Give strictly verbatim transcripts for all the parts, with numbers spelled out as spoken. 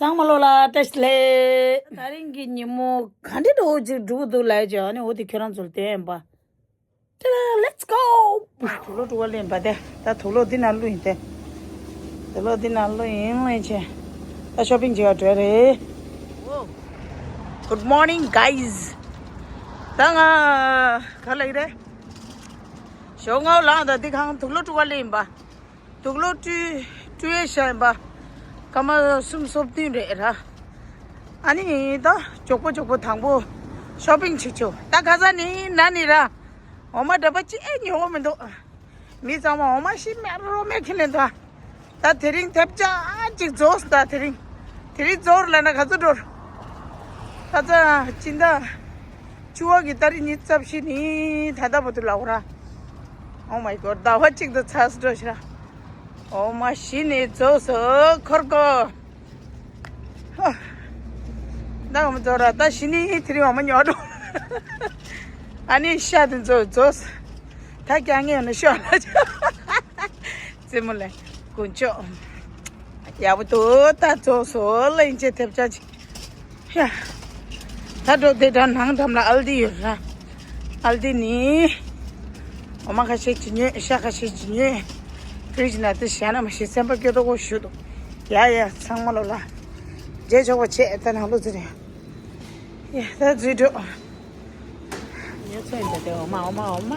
ཚང་མ་ལོ་ལ་བཀྲ་ཤིས་བདེ་ལེགས། ད་རིང་གི་ཉིན་མོ་ག་འདྲ་འགྲོ་ཅིག་འགྲོ་གི་འདུག་ལབ་ཀྱང་ཨ་ནི་འོ་དེ་ཁྱོད་རང་ཚོར་སྟོན་ཡིན་པ། ཏེ་ལེ་ལེ་ཊི་སི་གོ། དུག་ལོག་དཀྲུག་པ་ལེན་པ་དེ། ད་དུག་ལོག་འདི་ན་བླུགས་ཡིན་ཏེ། དུག་ལོག་འདི་ན་བླུགས་ཡིན་ལེན་ཆེ། ད་ཤོ་པིང་བྱེད་ག་འགྲོ་རེད། Good morning, guys. ད་ང་ག་ལ་ཡི་རེད། ཞོགས་སྔ་ལངས་ད་འདི་གང་དུག་ལོག་དཀྲུག་པ་ལེན་པ། དུག་ལོག་དཀྲུག་དཀྲུག་ཡས་བཞག་ཡིན་པ། སྐར་མ་གསུམ་སོ་བདུན་རེད་ར། ཨ་ནི་ད་མགྱོགས་པོ་མགྱོགས་པོ་དང་པོ་ཤོ་པིང་བྱེད་ཆོག་ད་ག་ས་ནི་ན་ནི་ར། འོ་མ་འདྲ་པ་ཅི་ཨེ་ཉོ་གི་མི་འདུག་མི་ཚང་མ་འོ་མ་ཤི་མེ་རོ་མེ་ཁྱི་ལེན་ད། ད་དེ་རིང་ཐེབས་ཆག་ཅིག་རྫོགས་ད་དེ་རིང་། དེ་རིང་རྫོགས་ལ་ན་ག་ཚོད་འགྲོ། ད་ཚ་སྤྱི་ཟླ་བཅུ་པ་གི་ཏ་རིག་ཉི་ཤུ་རྩ་བཞི་ནི་ད་ལྟ་བར་དུ་ལ་འོ་ར། Oh my god, ཟླ་བ་གཅིག་ཏུ་ཚར་སོང་འགྲོ་ཤི་ར། འོ་མ་ཤི་ནི་རྫོགས་སོ་ཁོར་གོ། ཧོ། ད་འོ་མ་རྫོགས་ར་ད་ཤི་ནི་དེ་རིང་འོ་མ་ཉོ་འགྲོ། ཨ་ནི་ཤ་དེ་རྫོགས་རྫོགས། ད་ཀྱང་ངས་ནི་ཤོག་ལ་ཙེ་མོ་ལེ། དཀོན་མཆོག་ཡག་པོ་འདུག་ད་རྫོགས་སོ་ལེན་ཆེ་ཐེབས་ཆག་ཅིག་ཡ། ད་འགྲོ་དེ་འདྲ་ནང་འགྲམ་ལ་ཨལ་ཌི་ཡོད་ར། ཨལ་ཌི་ནི། འོ་མ་ཁ་ཤས་ཅིག་ཉོས་ཤ་ཁ་ཤས་ཅིག་ཉོས། ཕྲིཇ་ནང་དུ་བཞག་ན་མ་ཤེས་སེམས་པ་སྐྱོ་ཏོ་གོ་ཞུ་འདུག་ཡ་ཡ་ཚང་མ་ལོ་ལ། རྗེས་ཆོག་པ་བྱས་ད་ནང་ལོ་ཙི་རེད། ཡ་ད་འཛུལ་འགྲོ། ཉོས་ཚར་ཡིན་ད་དེ་འོ་མ་འོ་མ་འོ་མ།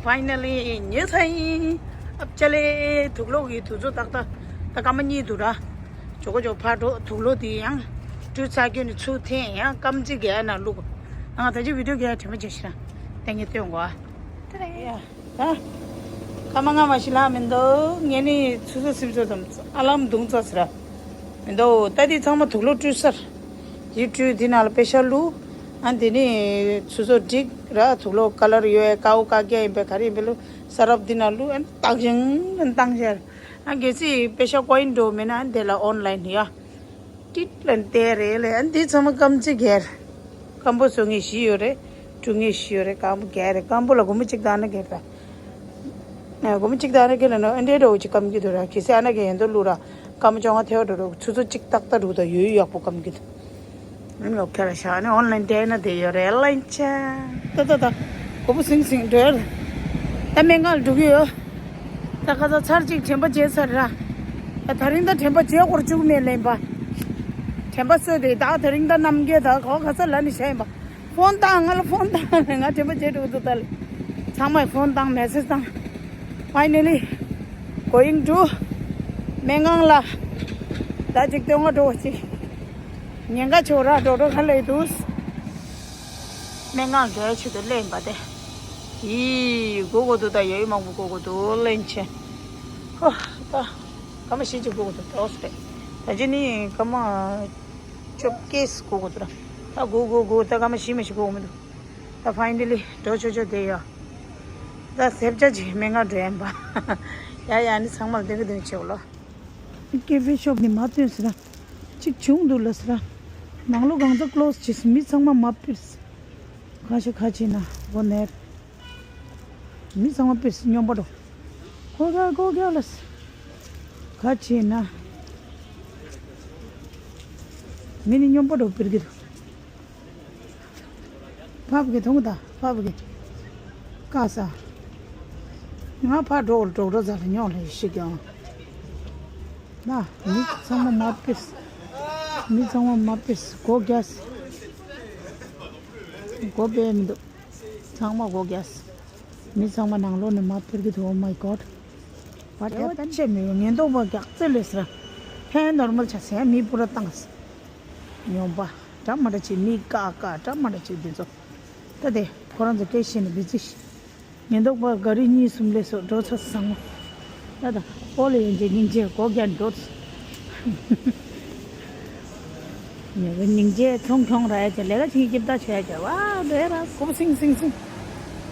Finally ཉོས་ཚར་ཡིན། ཨབ་ཅ་ལེ་དུག་ལོག་གི་དུག་མཚོ་ཏག་ཏག་ད་སྐར་མ་གཉིས་འདུག་ར། ཇོ་གོ་ཇོ་ཕར་འགྲོ་དུག་ལོག་དེ་ཡང་བཀྲུས་ཚར་རྒྱུ་ནི་ཚུར་འཐེན་ཡང་སྐམ་ཅིག་གས་ན་བླུག་ང་ད་ཅི་བི་ཌིའོ་གས་དྲན་པ་བྱེད་ཤི་ར། ལྟས་ངན་སྟོན་གོ་ཨ། ད་སྐར་མ་ལྔ་མ་ཞིག་ལྷག་མི་འདུག་ངས་ནི་ཆུ་ཚོད་སུམ་ཅུ་ཙམ་ཨ་ལམ་བརྡུངས་ཚར་ཟེར་ར། མི་འདུག་ད་འདི་ཚང་མ་དུག་ལོག་བཀྲུས་ཚར། འདི་བཀྲུས་འདི་ནང་ལ་པེ་ཤ་བླུགས། ཨ་འདི་ནི་ཆུ་ཚོད་འགྲིག་ར་དུག་ལོག་ཀ་ལར་ཡོད་ཀའོ་ཀ་རྒྱ་ཡིན་པས་ག་རེ་ཡིན་པས་བླུགས་ས་རབ་འདི་ནང་བླུགས་ཨ་བཏང་ཞིང་བཏང་ཤར། ཨ་གལ་སྲིད་པེ་ཤ་ཀོ་ཡིན་འགྲོ་མེད་ན་ཨ་འདི་ལ་ཨོན་ལན་ཡ། ཏིད་ལན་ཏེ་རེ་ལེ་ཨ་འདི་ཚང་མ་སྐམ་ཅིག་གེར། སྐམ་པོ་བཟོ་ངེས་བཞི་ཡོད་རེད། བཀྲུ་ངེས་བཞི་ཡོད་རེད་སྐམ་པོ་གེར་རེད་སྐམ་པོ་ལ་སྒོར་མོ་གཅིག་དང་ཨ་ན་གེར་ད། སྒོར་མོ་གཅིག་དང་ཨ་ན་གེར་ལ་ནོ་ཨ་འདྲའི་འགྲོ་གཅིག་སྐམ་གྱི་འདུག་ར་གལ་སྲིད་ཨ་ན་གེར་ཡན་དུ་བླུགས་ར་སྐམ་པོ་བཅོ་ལྔ་ཐེ་བ་འགྲོ་རོགས་ཆུ་ཚོད་གཅིག་ཏག་ཏག་འགྲོ་གི་འདུག་ཡོད་ཡོད་ཡག་པོ་སྐམ་གྱི་འདུག་ཨ་ནི་ཨོ་ཁེ་ལ་ཤ་ཨ་ནི་ཨོན་ལན་ཏེ་ན་དེ་ཡོད་རེད་ལན་ཆ། ཏ་ཏ་ཏ། སྒོར་མོ་སིང་སིང་འགྲོ་ཡོད། ད་སྨན་ཁང་ལ་འགྲོ་གི་ཡོད། ད་ཁ་ས་ཚར་གཅིག་དྲན་པ་བརྗེད་ཚར་ར། ད་ད་རིང་ད་དྲན་པ་བརྗེད་སྐོར་བཅུག་མེད་ལེན་པ། དྲན་པ་གསོས་ཏེ་ད་ད་རིང་ད་རྣམ་རྒྱལ་ད་གོ་ཁ་ས་ལ་ནི་བྱས་ཡིན་པ། ཕོན་བཏང་ང་ལ་ཕོན་བཏང་ང་དྲན་པ་བརྗེད་འགྲོ་གི་འདུག་ད་ལེ། ཚང་མས་ཕོན་བཏང་མེ་སེ་ཇི་བཏང་། Finally going to སྨན་ཁང་ལ། ད་ཅིག་སྟོན་ང་འགྲོ་ཅིག་ཉེན་ཁ་ཆེ་བ་ར་འགྲོ་འགྲོ་ག་ལེ་འདུག་སྨན་ཁང་འགྲོ་ཆེད་དུ་སླེབས་པ་དེ། ཡིས་སྒུག་དགོས་འདུག་ད་ཡོད་མང་པོ་སྒུག་དགོས་འདུག་ལན་ཆེ། ཧོ། ད། སྐར་མ་བཞི་ཅིག་སྒུག་དགོས་འདུག་ཏོག་ཙམ་རེད། ད་ཅི་ནི་སྐར་མ། བཅོ་བརྒྱད་སྒུག་དགོས་འདུག་ར། ད་སྒུག་སྒུག་སྒུག་ད་སྐར་མ་བཞི་མ་ཞིག་སྒུག་མི་འདུག་ད་finally འགྲོ་ཆོག་ཆོག་དེ་ཡོད། ད་སེབ་ཅག་ཅིག་སྨན་ཁང་འགྲོ་ཡིན་པ། ཡ་ཡ་ནི་ཚང་མར་སྟོན་གི་སྟོན་ཆེ་བ་ལོ། ཀེ་ཧྥེ་ཤོབ་ནི་མ་སྟོན་ཟེར་ན། གཅིག་བྱུང་འདུག་ལ་ཟེར་ན། ནང་ལོགས་གང་ཚ་ཀློ་སི་བྱས་སོང་མི་ཚང་མ་མ་ཕེབས། ཁ་ཤས་ཁ་ཕྱེ་ན་སྒོ་ནེར། མི་ཚང་མ་ཕེབས་སོང་སྨྱོན་པ་འགྲོ། ཁོ་ག་སྒོ་རྒྱག་ལ་ཟེར། ཁ་ཕྱེ་ན། མི་ནི་སྨྱོན་པ་འགྲོ་ཕེབས་ཀྱི་འདུག་ཕབ་གི་ཐུང་ད་ཕབ་གི། ཀ་ས། ང་ཕ་འགྲོ་འགྲོ་འགྲོ་ཟ་ལ་ཉོག་ལ་ཡི་ཤི་ཀྱང་། ན་མི་ཚང་མ་མ་ཕེབས། མི་ཚང་མ་མ་ཕེབས་སྒོ་རྒྱག་སྒོ་ཕྱེ་མི་འདུག་ཚང་མ་སྒོ་རྒྱག་མི་ཚང་མ་ནང་ལོགས་ནས་མ་ཕེབས་ཀྱི་འདུག Oh my god. What happened? ཆེ་མི་ཡོང་ཉེན་རྟོག་པ་རྒྱག་རྩོད་ལས་ཟེར། ཧེ་ནོར་མལ་ཆ་ཟེར་མི་པུ་ར་བཏང་། ཉོན་པ། འདྲ་མ་འདྲ་ཅིག་མི་ཀ་ཀ་འདྲ་མ་འདྲ་ཅིག་འདི་ཚོ། ད་དེ་ཁོ་རང་ཚོ་སྐད་བཤད་ནས་བི་ཛི་ཤི། ཉེན་རྟོག་པ་ག་རི་གཉིས་གསུམ་ལས་སོགས་འགྲོ་ཚོ་བཟང་མོ། ད་ད་ཨོ་ལེ་ཡོན་ཅེ་སྙིང་རྗེ་སྒོ་རྒྱག་འགྲོ། ཉེ་གི་སྙིང་རྗེ་ཚོང་ཁྱོང་ར་ཡ་ཅེ་ལས་ཀ་ཆིག་ཀྱིབ་ད་ཆོད་ཡ་ཅེ་བ་འདྲེ་ར་སྐུ་སིང་སིང་སིང་།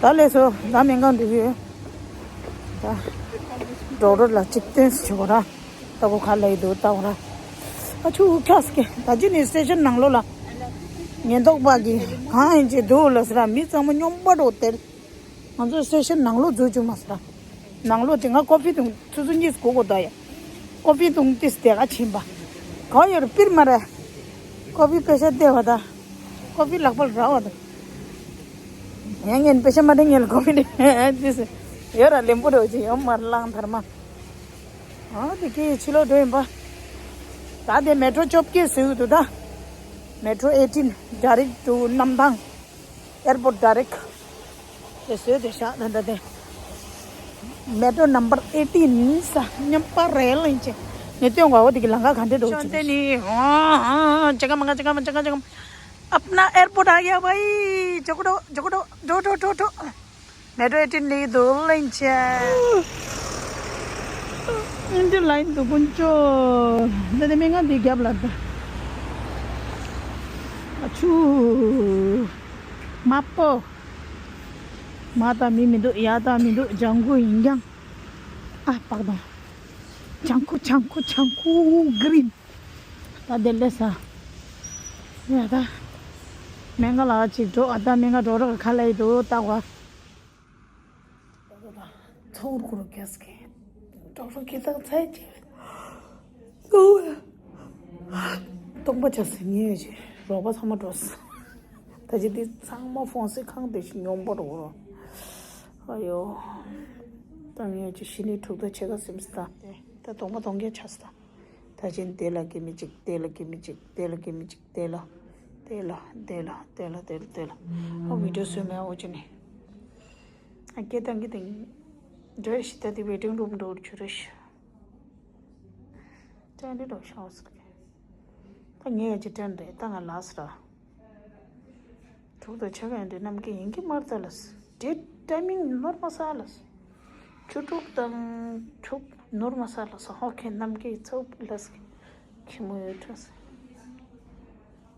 ད་ལས་སོ་ད་སྨན་ཁང་འགྲོ་གི་ཡོད། ད་ཌོག་ཊར་ལ་གཅིག་སྟོན་སུ་ཆོག་ར། ལྟ་བུ་ཁ་ལ་ཡི་འདུག་ལྟ་བུ་ར། ཨ་ཆུ་ཁ་སྐེ་ད་ཅི་ནི་སི་ཊེ་ཤན་ནང་ལོགས་ལ། ཉེན་རྟོག་པ་གི་གང་ཡིན་ཅི་འདུག་ལ་ཟེར་མི་ཚང་མ་སྨྱོན་པ་འགྲོ་དེར། ང་ཚོ་སི་ཊེ་ཤན་ནང་ལོགས་འཛུལ་བཅུག་མ་ཟེར། ནང་ལོགས་དེ་ང་ཀོ་ཕི་འཐུང་ཆུ་ཚོད་གཉིས་སུ་སྒུག་དགོས་ད་ཡ། ཀོ་ཕི་འཐུང་ཏིས་དེ་ག་ཕྱིན་པ། གང་ཡོད་རེད་པིར་མ་རེད། ཀོ་ཕི་པེ་ཤ་སྟེར་བ་དང་། ཀོ་ཕི་ལག་པར་རག་པ་དང་། ཡང་ངན་པེ་ཤ་མ་སྟེར་ངན་ལ་ཀོ་ཕི་འདི་ཡོད་ར་ལེམ་པོ་རེ་བ་ཅིག་ཡོད་མ་རེད་ལང་ཐར་མ། ཨ་དེ་གི་ཕྱི་ལོགས་འགྲོ་ཡིན་པ། ད་དེ་མེ་ཊོ་བཅོ་བརྒྱད་བཟོས་ཡོད་འདུག་ད། Metro eighteen direct to གནམ་ཐང་། Airport direct དེ་བཟོས་དེ་ཤག་ད་ད་དེ། Metro number eighteen ས་མཉམ་པ་རེད་ལ་ཡིན་ཅེ། ངས་སྟོན་དགོས་འོ་དེ་གི་ལང་ཀ་ག་འདྲ་འགྲོ་ཅི་ནི་ཨ་ཅ་ཀ་མ་ཀ་ཅ་ཀ་མ་ཅ་ཀ་ཅ་ཀ་མ། अपना एयरपोर्ट आ गया भाई। ཇོ་ཀོ་ཌོ་ཇོ་ཀོ་ཌོ་ཇོ་ཀོ་ཌོ་ཇོ་ཀོ་ཌོ། Metro eighteen ལི་དུ་ལིན་ཆེ། ཨིན་ཌི་ལའིན་དུ་དཀོན་མཆོག་ད་དེ་མི་ང་འདི་རྒྱབ་ལ་ད། ཨ་ཆུ། མ་པོ། མ་ད་མི་མི་འདུག་ཡ་ད་མི་འདུག་ཇང་གུ་ཡིན་ཀྱང་། ཨ་པག་དང་། ཇང་གུ་ཇང་གུ་ཇང་གུ་གི་རིན། ད་དེ་ལས་ས། ཡ་ད། མེ་ང་ལ་ཅིག་འགྲོ་ཨ་ད་མེ་ང་འགྲོ་རོགས་ཁ་ལ་ཡི་དུ་ད་གོ། ཚོང་རུ་ཁུར་རྒྱས་ཀྱི། གྲོགས་རུ་ཁྱི་དག་ཚད་ཀྱི། སྟོང་པ་ཆ་སི་ཉེ་ཡོད་ཀྱི་རོགས་པ་ཚང་མ་འགྲོ་སི། ད་ཅི་འདི་ཚང་མ་ཧྥོང་སི་ཁང་དེ་ཞིག་སྙོམས་པོ་རུ་རོ། ཨ་ཡོ། ད་ངས་ཀྱི་ཤི་ནི་ཐུག་ད་ཆེ་ག་སིམ་སི་ད། ད་སྟོང་པ་སྟོང་རྒྱས་ཆ་སི་ད། ད་ཅི་འདི་ལ་གི་མི་གཅིག་དེ་ལ་གི་མི་གཅིག་དེ་ལ་གི་མི་གཅིག་དེ་ལ། དེ་ལ་དེ་ལ་དེ་ལ་དེ་ལ་དེ་ལ། ཨ་བི་ཌིའོ་བཟོས་མེད་ཨོ་ཅི་ནི། ཨ་སྐད་བཏང་གི་དེ། འགྲོ་ཤི་ད་དེ་ཝེ་ཊིང་རུམ་འགྲོ་རུ་ཆུ་རེ་ཤི། ཅན་དེ་འགྲོ་ཤོག་ཟེར་གི། ད་ངས་ཡ་ཅི་དྲན་རེད་ད་ང་ལགས་ར། དྲུག་དང་ཕྱེད་ཀ་ཡན་དུ་གནམ་གྱི་ཡིན་གྱི་མར་ཙ་ལས། དེ་ཊའི་མིང་ནོར་མ་ས་ལས། བཅུ་དྲུག་དང་དྲུག་ནོར་མ་ས་ལས་ཧོ་ཁེ་གནམ་གྱི་ཚ་བོ་ལས། ཁྱི་མོ་ཡོད་ཁྲ་སི།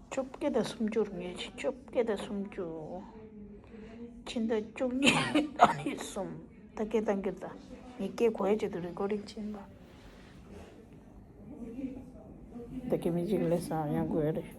བཅོ་བརྒྱད་དང་སུམ་ཅུ་རུ་ངས་བཅོ་བརྒྱད་དང་སུམ་ཅུ། ཕྱི་ཟླ་བཅུ་གཉིས་ཨ་ནི་གསུམ། ད་སྐད་བཏང་གིར་ད། ངས་སྐད་གོ་ཡ་ཆེད་དུ་རེ་ཀོ་ཌིང་བྱིན་པ། ད་སྐད་མི་གཅིག་ལས་སང་ཡང་དགོས་རེད།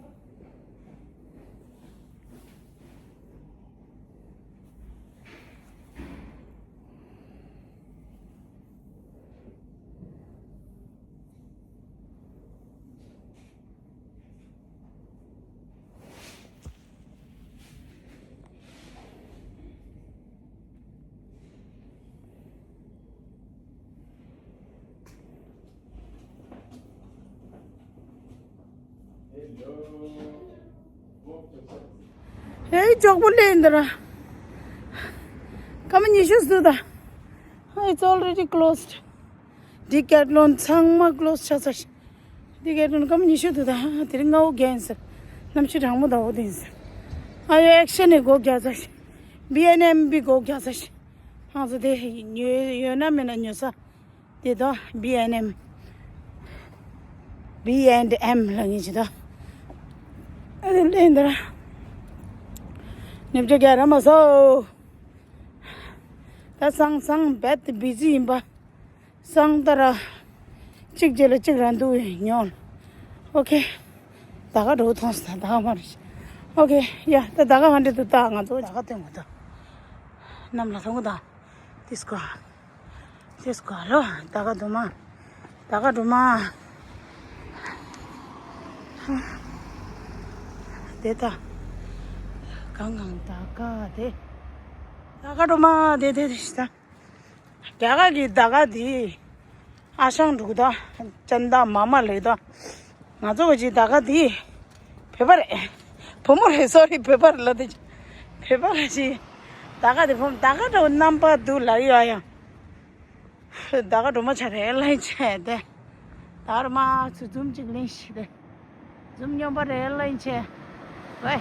ཧེ་ཇོག་པོ་ལེན་འདི་ར། སྐར་མ་ཉི་ཤུ་ཟིན་ད། It's already closed. ཌི་ཀེ་ཐི་ལོན་ཚང་མ་ཀློ་སི་ཆགས་ཚར་ཤག་ཌི་ཀེ་ཐི་ལོན་སྐར་མ་ཉི་ཤུ་དུ་ད་དེ་རིང་སྔ་བོ་རྒྱག་ཡིན་ཟེར། གནམ་གཤིས་གྲང་མོ་ཟླ་བོ་དེ་ཡིན་ཟེར། ཨ་ཡོ་ཨེག་ཤན་ནས་སྒོ་རྒྱག་ཚར་ཤག་བི་ཨེན་ཨེམ་བི་སྒོ་རྒྱག་ཚར་ཤག་ང་ཚོ་དེ་ཡོད་ཡོད་ན་མེད་ན་ཉོ་ས་དེ་དང་བི་ཨེན་ཨེམ། བི་ཨེན་ཨེམ་ལ་ངེས་ཅི་ད། ཨ་དེ་ལེན་ད་ར། ཉིབ་ཅོ་རྒྱ་ར་མ་སོ། ད་སང་སང་བེད་བི་ཟི་ཡིན་པ། སང་ད་ར། གཅིག་རྗེས་ལ་གཅིག་ར་འདུག་ཉོན། ཨོ་ཁེ། ད་ག་འགྲོ་ཐོང་སི་ད་ད་ག་མ་རེད། ཨོ་ཁེ་ཡ་ད་ད་ག་ཧ་འདྲེ་འདུག་ད་ང་ཚོ་ད་ག་སྟོན་གོ་ད། གནམ་ལ་ཐོང་གོ་ད། ཏིས་ཀོ། ཏིས་ཀོ་ལོ་ད་ག་འདུག་མ། ད་ག་འགྲོ་མ། དེ་ད། གང་གང་ད་ག་དེ། ད་ག་འགྲོ་མ་དེ་དེ་དེ་ཤི་ད། རྒྱ་གར་གྱི་ཟླ་དཀར་འདི། ཨ་ཞང་འབྲུག་ད། ཅན་ད་མ་མ་ལེ་ད། ང་ཚོ་གི་ཟླ་དཀར་འདི། བོད་པ་རེད། བུ་མོ་རེད་སོ་རི་བོད་པ་རེད་ལ་དེ། བོད་པ་རེད་ཅི། ཟླ་དཀར་འདི་བུ་མོ་ཟླ་དཀར་འདྲ་བོ་རྣམ་པ་འདུག་ལ་ཡོད་ཨ་ཡང་། ཟླ་དཀར་སྒྲོལ་མ་ཆ་རེད་ལ་ཡིན་ཆེ་དེ། ཟླ་དཀར་མ་ཚུ་འཛུམ་གཅིག་ལེན་ཤི་དེ། འཛུམ་སྙོམས་པ་རེད་ལ་ཡིན་ཆེ། ཝེ།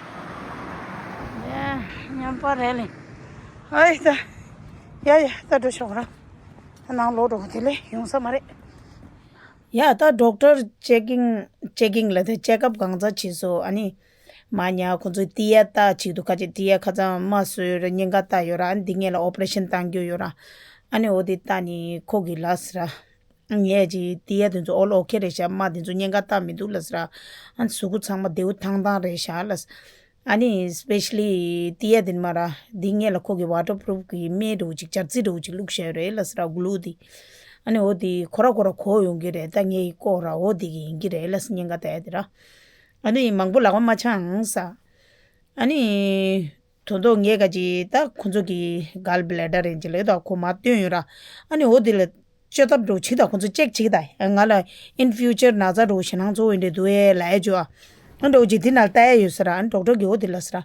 ཡ། སྙོམས་པ་རེད་ལེ། ཨེ་ད། ཡ་ཡ་ད་འགྲོ་ཤོག་ར། ད་ནང་ལོག་འགྲོ་དེ་ལས་ཡོང་ས་མ་རེད། ཡ་ད་ཌོག་ཊར་ཅེག་ཨིན་ཅེག་ཨིན་ལ་དེ་ཅེག་ཨབ་གང་ཚ་བྱས་སོ་ཨ་ནི། མ་ཉ་ཁོང་ཚོས་ཏི་ཡ་ལྟ་ཅིག་འདུག་ཁ་ཅིག་ཏི་ཡ་ཁ་ཚང་མ་སོས་ར་གཉན་ཁ་ལྟ་ཡོད་ར་ཨ་ནི་འདི་ངེད་ལ་ཨོ་པ་རེ་ཤན་བཏང་རྒྱུ་ཡོད་ར། ཨ་ནི་འོ་དེ་ལྟ་ནི་ཁོ་གི་ལ་ཟེར་ར། ངས་ཅི་ཏི་ཡ་དེ་ཚོ་ཨོལ་ཨོ་ཁེ་རེད་ཤག་མ་དེ་ཚོ་གཉན་ཁ་ལྟ་མི་འདུག་ལ་ཟེར་ར། ཨ་ནི་གཟུགས་པོ་ཚང་མ་བདེ་བོ་ཐང་ཐང་རེད་ཤག་ལ་ཟེར། ཨ་ནི་སི་པེ་ཤ་ལི་ཏི་ཡ་དེ་ནི་མ་ར་འདི་ངེད་ལ་ཁོ་གི་ཝ་ཊར་པུ་རུབ་གི་སྨན་འདྲ་བོ་ཅིག་སྦྱར་རྩི་འདྲ་བོ་ཅིག་བླུགས་བཞག་ཡོད་རེད་ལ་ཟེར་ར་གུ་ལུ་དེ། ཨ་ནི་འོ་དེ་ཁོ་ར་ཁོ་ར་གོ་ཡོང་གི་རེད། ད་ངས་ཡི་ལྐོག་ར་འོ་དེ་གི་ཡིན་གྱི་རེད་ལབ་སེ་ཉེན་ཁ་ད་ཡ་དེ་ར། ཨ་ནི་མང་པོ་ལབ་པ་མ་ཆགས་ས། ཨ་ནི། དོན་དུ་ངས་ག་ཅི་ད་ཁོ་ཚོ་གི་gall bladder ཡིན་གྱི་ལབ་ད་ཁོ་མ་སྟོན་ཡོད་ར། ཨ་ནི་འོ་དེ་ལ་བཅོས་ཐབས་འགྲོ་བྱེད་ད་ཁོ་ཚོ་check བྱེད་ད་ང་ལ་in future ན་ཚ་འགྲོ་ཞེད་སྣང་ཚ་པོ་ཡིན་འདྲ་འདུག་ཨེ་ལབ་ཨེ་བྱོས་ཨ། ཨ་འགྲོ་ཅིག་དེ་ན་ལྟ་ཡ་ཡོད་ཟེར་ར། ཨ་ནི་doctor གི་འོ་དེ་ལ་ཟེར་ར།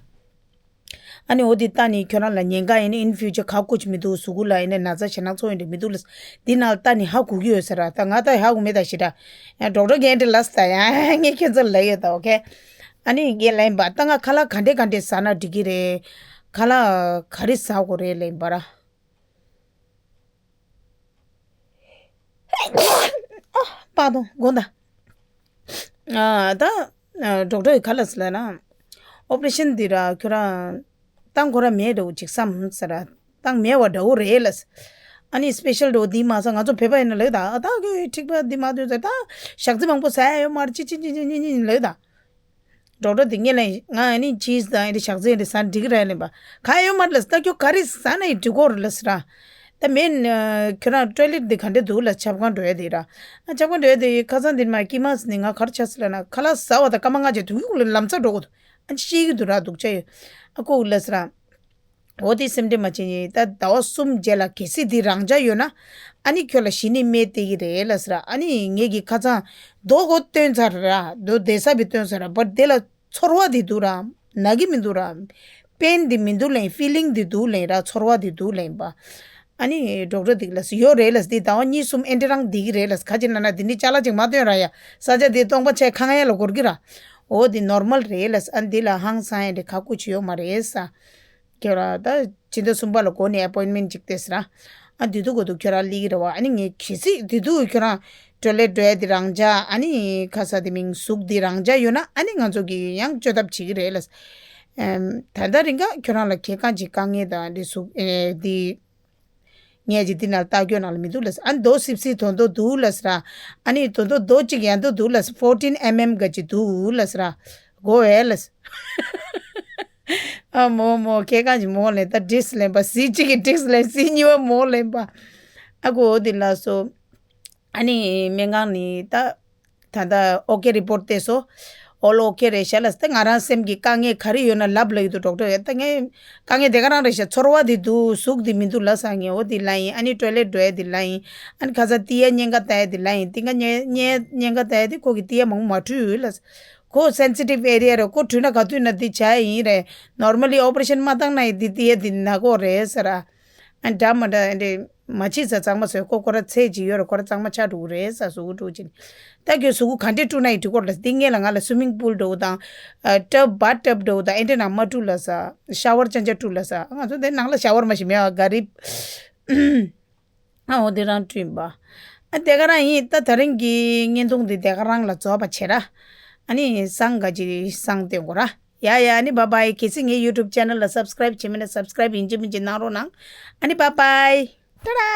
ཨ་ནི་འོ་དེ་ལྟ་ནི་ཁྱོད་རང་ལ་ཉེན་ཁ་ཡིན་ན་in future ཁ་ཁུ་ཅི་མི་འདུག་གཟུགས་པོ་ལ་ཡིན་ན་ན་ཚ་ཞེད་སྣང་ཚ་པོ་ཡིན་འདྲ་མི་འདུག་ལ། དེ་ན་ལྟ་ནི་ཧ་གོ་གི་ཡོད་ཟེར་ར། ད་ང་ད་ཧ་གོ་མེད་ད་ཞེ་དྲག་ཡང་doctor གི་ཨེ་འདྲ་ལབ་ད་ཡང་ངས་ཁྱོད་ཚོ་ལབ་ཡོད་ད་okay། ཨ་ནི་ངས་ལབ་ཡིན་པ་ད་ང་ཁ་ལག་ག་འདྲས་ག་འདྲས་ཟ་ན་འགྲིག་གི་རེད། ཁ་ལག་ག་རེ་ཟ་དགོས་རེད་ལབ་ཡིན་པ་ར། ཨ་པ་དང་དགོངས་དག་ཨ་ད་doctor གི་ག་ལབ་ཟེར་ལབ་ན། operation འདི་ར་ཁྱོད་རང་བཏང་དགོས་ར་མེད་འདྲ་བོ་ཅིག་བསམ་ཟེར་ར། བཏང་མེད་པ་འདྲ་བོ་རེད་ལབ། ཨ་ནི་special འདྲ་བོ་འདི་མ་ཟ། ང་ཚོ་བོད་པ་ཡིན་ན་ལབ་ད། ཨ་ད་ཁྱོད་འཁྲིག་པ་འདི་མ་འདོན་ཟེར། ད་ཞག་རྩི་མང་པོ་ཟ་ཡ་ཡོད་མ་རེད། ཅི་ཅི་ཅི་ཅི་ཉི་ཉི་ལབ་ད། doctor དེ་ངས་ལབ་ཡིན། ང་ཨ་ནི་cheese དང་ཨ་ནི་ཞག་རྩི་ཨ་ནི་ཟ་འགྲིག་གི་རེད་ལབ་ཡིན་པ། ག་ཡོད་མ་རེད་ལབ། ད་ཁྱོད་ག་རེ་ཟ་ན་ཡང་འགྲིག་གོ་རེད་ལབ་ཟེར་ར། ད་མེད་ན་ཁྱོད་རང་toilet དེ་ག་འདྲས་འདུག་ལབ། ཆབ་ཁང་འགྲོ་ཡ་དེ་ར། ཨ་ཆབ་ཁང་འགྲོ་ཡ་དེ་ཁ་སང་དེ་མ་སྐྱིད་མ་ཟ་ནི་ང་ག་རེ་ཆགས་ཟེར་ལབ་ན་ཁ་ལག་ཟ་བ་དང་སྐར་མ་ལྔ་བྱས་དུས་ཡུག་ལ་ལམ་སང་འགྲོ་དགོས་འདུག་ཨ་ནི་ཤེས་ཀྱི་འདུག་ར། སྡུག་ཅག་ཡོད། ཨ་ཁོ་ལབ་ཟེར་ར། འོ་དེ་སེམས་ཁྲལ་མ་བྱེད་ཉེ། ད་ཟླ་བ་གསུམ་རྗེས་ལ་གལ་སྲིད་དེ་རང་འཇགས་ཡོད་ན། ཨ་ནི་ཁྱོད་ལ་གཞི་ནས་རྨས་བསྡད་ཀྱི་རེད་ལབ་ཟེར་ར། ཨ་ནི་ངེད་ཀྱི་ཁ་སང་རྡོ་གོ་བཏོན་ཚར་ར། རྡོ་བསྡད་ས་བི་བཏོན་ཚར་ར། བར་དེ་ལ་ཚོར་བ་དེ་འདུག་ར། ན་གི་མི་འདུག་ར། pain དེ་མི་འདུག་ལབ་ཡིན། feeling དེ་འདུག་ལབ་ཡིན་ར། ཚོར་བ་དེ་འདུག་ལབ་ཡིན་པ། ཨ་ནི་doctor དེ་ལ་ཟེར་ཡོད་རེད་ལབ་ཟེར། དེ་ཟླ་བ་གཉིས་གསུམ་ཨེ་འདྲ་རང་བསྡད་ཀྱི་རེད་ལབ་ཟེར། ག་ཅི་ན་ན་དེ་འདྲའི་ཅ་ལག་ཅིག་མ་བཏོན་ར་ཡ། ས་ཆ་དེ་སྟོང་པ་ཆགས་ཁ་ང་ཡ་ལ་འགོར་གི་ར། འོ་དེ་normal རེད་ལབ་ཟེར། ཨ་ནི་དེ་ལ་ཧང་སང་ཡ་འདྲ་ཁ་ཁུ་ཅི་ཡོད་མ་རེད་ཟེར། ཁྱོད་ར་ད་ཕྱི་ཟླ་གསུམ་པ་ལ་འགོ་ནས་appointment ཅིག་སྟེར་ཟེར་ར། ཨ་དེ་དུས་གོ་དུས་ཁྱོད་ར་སླེབས་ཀྱི་རེད་བ། ཨ་ནི་ངས་གལ་སྲིད་དེ་དུས་ཁྱོད་རང་toilet འགྲོ་ཡ་དེ་རང་འཇགས། ཨ་ནི་ཁ་ས་དེ་མིང་གཟུགས་དེ་རང་འཇགས་ཡོད་ན་ཨ་ནི་ང་ཚོ་གིས་ཡང་བཅོས་ཐབས་བྱེད་ཀྱི་རེད་ལབ། ཨམ། ད་ལྟ་རིང་ག་ཁྱོད་རང་ལ་གལ་གང་ཅིག་དཀའ་ངལ་དང་དེ་གཟུགས་ཨེ་དེ་ངས་ཅིག་དེ་ན་ལྟ་སྐྱོ་ནང་ལ་མི་འདུག་ལབ་ཟེར། ཨ་ནི་རྡོ་སིབ་སིབ་དོན་དུ་འདུག་ལབ་ཟེར། ཨ་ནི་དོན་དུ་རྡོ་གཅིག་ཡང་དུ་འདུག་ལབ་ཟེར། fourteen mm ག་ཅིག་འདུག་ལབ་ཟེར། གོ་བས་ལབ་ཟེར། ཨ་མོ་མོ་ཁྱེད་གང་ཅིག་མོ་ལེན་ད་ཌིས་ལེན་པ་སི་གཅིག་གི་ཌིས་ལེན་སི་གཉིས་པ་མོ་ལེན་པ། ཨ་ཁུ་འོ་དེ་ལ་སོ། ཨ་ནི་སྨན་ཁང་ནི་ད་ད་ལྟ་ཨོ་ཀེ་རི་པོར་ཊི་བལྟས་སོ། ཨོལ་ཨོ་ཀེ་རེད་ཤག་ལབ་ཟེར། ད་ང་རང་སེམས་ཀྱི་དཀའ་ངལ་ག་རེ་ཡོད་ན་ལབ་ལབ་ཡོད་དུས་ཌོག་ཊར་ཡ་ད་ངས་དཀའ་ངལ་དེ་ག་རང་རེད་ཤག་ཚོར་བ་དེ་འདུག་གཟུགས་དེ་མི་འདུག་ལབ་ས། ངས་འོ་དེ་ལབ་ཡིན། ཨ་ནི་ཊོའི་ལེཊ་འགྲོ་ཡ་དེ་ལབ་ཡིན། ཨ་ནི་ཁ་ས་ཏི་ཡ་གཉན་ཁ་ལྟ་ཡ་དེ་ལབ་ཡིན། ཏི་ཀ་གཉན་གཉན་གཉན་ཁ་ལྟ་ཡ་དེ་ཁོ་གི་ཏི་ཡ་མང་པོ་མ་འཁྲུད་ལབ་ཟེར། ཁོ་སེན་སི་ཊིབ་ཨེ་རི་ཡ་རེད། ཁོ་འཁྲུད་ན་ག་དུས་ན་དེ་བྱ་ཡ་ཡིན་རེད། ནོར་མལ་ལི་ཨོ་པ་རེ་ཤན་མ་བཏང་ན་ཡི་དེ་ཏི་ཡ་དེ་ན་གོ་རེད་ཟེར་ར། ཨ་འདྲ་མ་འདྲ་ཨ་འདྲ་མ་བྱེད་ཟེར། གཙང་མ་བཟོས། ཁོ་ཁོ་ར་ཚད་ཅིག་ཡོད་རེད། ཁོ་ར་གཙང་མ་ཆགས་འགྲོ་གི་རེད་ཟེར། གཟུགས་པོ་བཀྲུ་བྱས་ནས། ད་ཁྱོད་གཟུགས་པོ་ག་འདྲས་བཀྲུ་ན་ཡི་འགྲིག་གོ་རེད། འདི་སྔོན་ལ་ང་ལ་སུའི་མིང་པུལ་འདྲ་བོ་དང་། ཨ་ཊབ་བ་ཊབ་འདྲ་བོ་དང་ཨེ་འདྲས་ནང་མ་བཀྲུ་ལབ་ཟེར། ཤ་ཝར་ཅན་ཅན་བཀྲུ་ལབ་ཟེར། ང་ཚོ་འདི་ནང་ལ་ཤ་ཝར་མ་ཞིག་མེད་པ་ག་རེ། ཨ་འོ་དེ་རང་བཀྲུས་ཡིན་པ། ཨ་དེ་ག་རང་ཡིན། ད་ད་རིང་གི་བརྙན་ཐུང་འདི་དེ་ག་རང་ལ་རྫོགས་པ་བྱེད་ར། ཨ་ནི་སང་ག་ཅིག་སང་སྟོན་དགོས་ར། ཡ་ཡ། ཨ་ནི་བཱའི་བཱའི། གལ་སྲིད་ངའི་ཡུ་ཊུབ་ཆེ་ནལ་ལ་སབ་སི་ཀ་རའིབ་བྱེད་མེད་ན་སབ་སི་ཀ་རའིབ་ཡིན་གཅིག་མིན་གཅིག་གནང་རོགས་གནང་། ཨ་ནི་བཱའི་བཱའི། ཏཱ་ཏཱ།